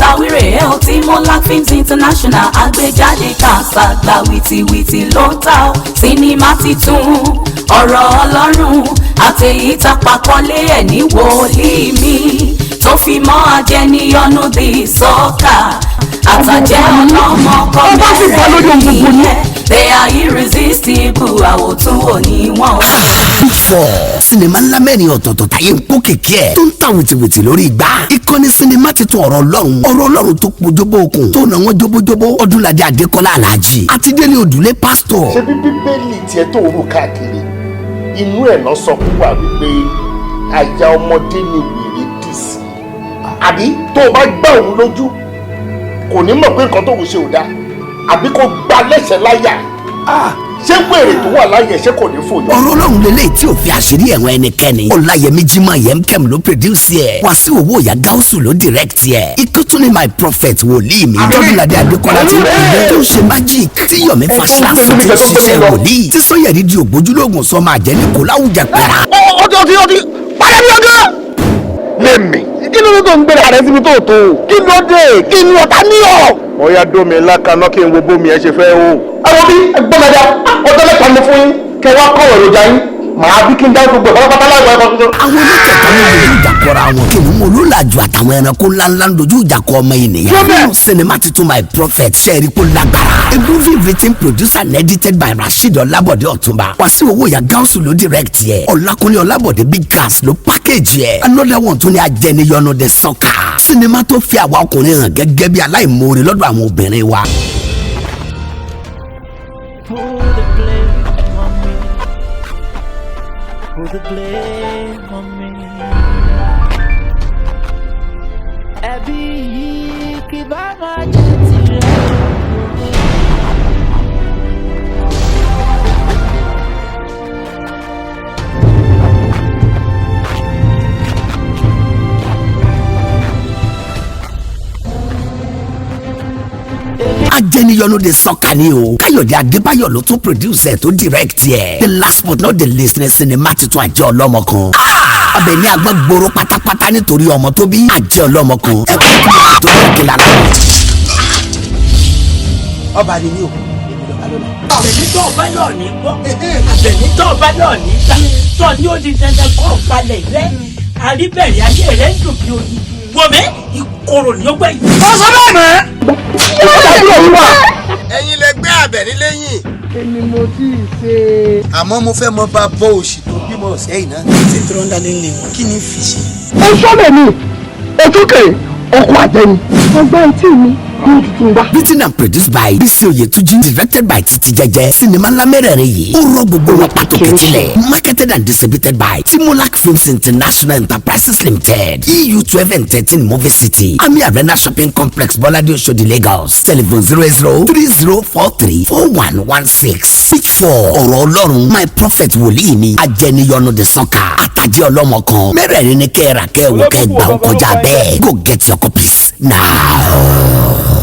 Tawire ẹ̀ ò tí Monarch Films International àgbéjáde kàṣàgbà wìtìwìtì ló ń ta ọ́. Sinimá titun ọ̀rọ̀ Ọlọ́run àtẹ̀yí tapakọ́lé ẹ̀ ní wòlíì mi tó fi mọ́ ajẹniyọnu di sọ́kà àtàjẹ́ ọlọ́mọ kọ́ mẹ́rẹ̀ nìyẹn. They are irresistible, àwòtún òní wọn. Big Four, sinimá ńlá mẹ́rin ọ̀tọ̀ọ̀tọ̀ táyé ń kó kèké ẹ̀ tó ń ta wìtìwìtì lórí igbá. Ìkànnì sinimá titun ọ̀rọ̀ Ọlọ́run, ọ̀rọ̀ Ọlọ́run tó pojúbó okùn tó nà wọ́n jóbójóbó. Ọdúnladé Adékọ́lá Aláàjì àti Délé Òdùlé pásítọ̀. Ṣé bí Bíbélì tiẹ̀ tó rú káàkiri inú ẹ̀ náà sọ fún wa wípé àyà ọmọdé ni wèrè dì sí, àbí tó o bá gbá òun lójú kò ní mọ̀ pé nǹkan tóun ṣe ò dáa, àbí kó gbá lẹ́sẹ̀ láyà, ṣé wèrè tó wà láyà ṣé kò ní fòyà? Ọ̀rọ̀ Ọlọ́run lélẹ́yìí tí ò fi àṣírí ẹ̀wọ̀n ẹnikẹ́ni. Ọláyẹmí Jimoh Yemkem ló produce ẹ̀. Wàsíù Owó Ìyá Gáúsù ló direct ẹ̀. Ikú tún ní My Prophet wòlíì mi. Ọdúnladé Adékọ́lá ti ń pè tó ń ṣe magic tí Yomi Faṣílàsọ ti ń ṣiṣẹ́ wòlíì tí Sọ́yẹ̀rì di ògbójúlógún sọmọ àjẹ́ ní kò láwùjẹ pẹ̀rà. Ọtí ọtí ọtí parẹ́ mi ọgá. Lémi. Kí ló dé tó ń gbéra rẹ síbi tó tó? Kí ló dé? Kí ni ọ̀tá ní ọ̀? Ọ̀ya dómi lákaná kí n wo bómi ẹ ṣe fẹ́ o. Àwọn bí ẹgbọ́n mẹ́ta ọjọ́ 3 mo fún yín kẹ wá kọ́ èròjà yín, màá bí kí n dá gbogbo ẹ̀ pátápátá láìpẹ́ ẹ̀kọ́ tuntun. Àwọn mẹ́tẹ̀ẹ̀ta ló dojú ìjà kọra wọn. Kìnìún olólàjù àtàwọn ẹranko ńláńlá ń dojú ìjà kọ ọmọ ènìyàn. Nínú sinimá titun My Prophet, ṣẹ́ẹ̀rí kó lágbára. A movie written, produced and edited by Rasheed Ọlábọ̀dé Ọ̀túnba. Wàsíù Owó Ìyá Gáúsù ló direct yẹ. Ọlákúnlé Ọlábọ̀dé Big Gas ló package yẹ. Another one tún ní Ajẹniyọnu the Soccer. Sinimá tó fi àwa ọkùnrin hàn gẹ́gẹ́ bí aláìmoore lọ́dọ̀ àwọn obìnrin wa. Put the blame on me. Put the blame on me. Ẹbí yìí kì bá máa jẹ́ tirẹ̀. Ajẹniyọnu the Soccer ni o. Káyọ̀dé Adébáyọ̀ ló tún produce ẹ̀ tó direct ẹ̀. The last but not the least ní sinimá titun àjẹ́ ọlọ́mọ kan. Ọbẹ̀ ní agbọ́n gbòòrò pátápátá nítorí ọmọ tó bí àjẹ́ ọlọ́mọ kan. Ẹ kọ́ tó yẹ kí lára. Ọba ni mí o, èmi lọ́ba lọ́la. Àbẹ̀ní tó ọba náà ní gbọ́, àbẹ̀ní tó ọba náà ní gbà tó ní ó di dandan kọ́ palẹ̀ rẹ àríbẹ̀rẹ̀ ayé rẹ ń dùn bí oyin wọ̀mẹ́ ìkorò ní ọgbẹ́ yìí. Ó sọ bẹ́ẹ̀ mọ́. Ẹ̀yin lẹ gbé Àbẹ̀ní lẹ́yìn. Èmi mo tí ì ṣe. Àmọ́ mo fẹ́ mọ bá bọ́ òṣì tó bímọ ọ̀sẹ̀ yìí náà. Ṣé tìrọ̀ǹda lè lè wọ́n kí ni fi ṣe? Ó sọ́lẹ̀ mi ojúkè ọkọ̀ àjẹni. Ọgbọ́n etí mi ní tuntun wá. Written and produced by Bisi Oyetuji, directed by Titi Jẹjẹ. Sinimá ńlá mẹ́rẹ̀ẹ̀rin yìí ó rọ gbogbo wọn pàtó kẹtílẹ̀. Marketed and distributed by Timolak Films International Enterprises Limited, EU 12 and 13 Movie City, Ami Arena Shopping Complex, Bọ́ládé, Oṣòdì, Lagos. Telephone 08030434116. Big Four, ọ̀rọ̀ Ọlọ́run, My Prophet wòlíì mi, Ajẹniyọnu the Soccer, àtàjẹ́ ọlọ́mọ kan. Mẹ́rẹ̀ẹ̀rin ni kẹ́ẹ̀rà kẹ́ẹ̀wò kẹ́ẹ̀gbà ó kọjá bẹ́ẹ̀. Go get your copies now.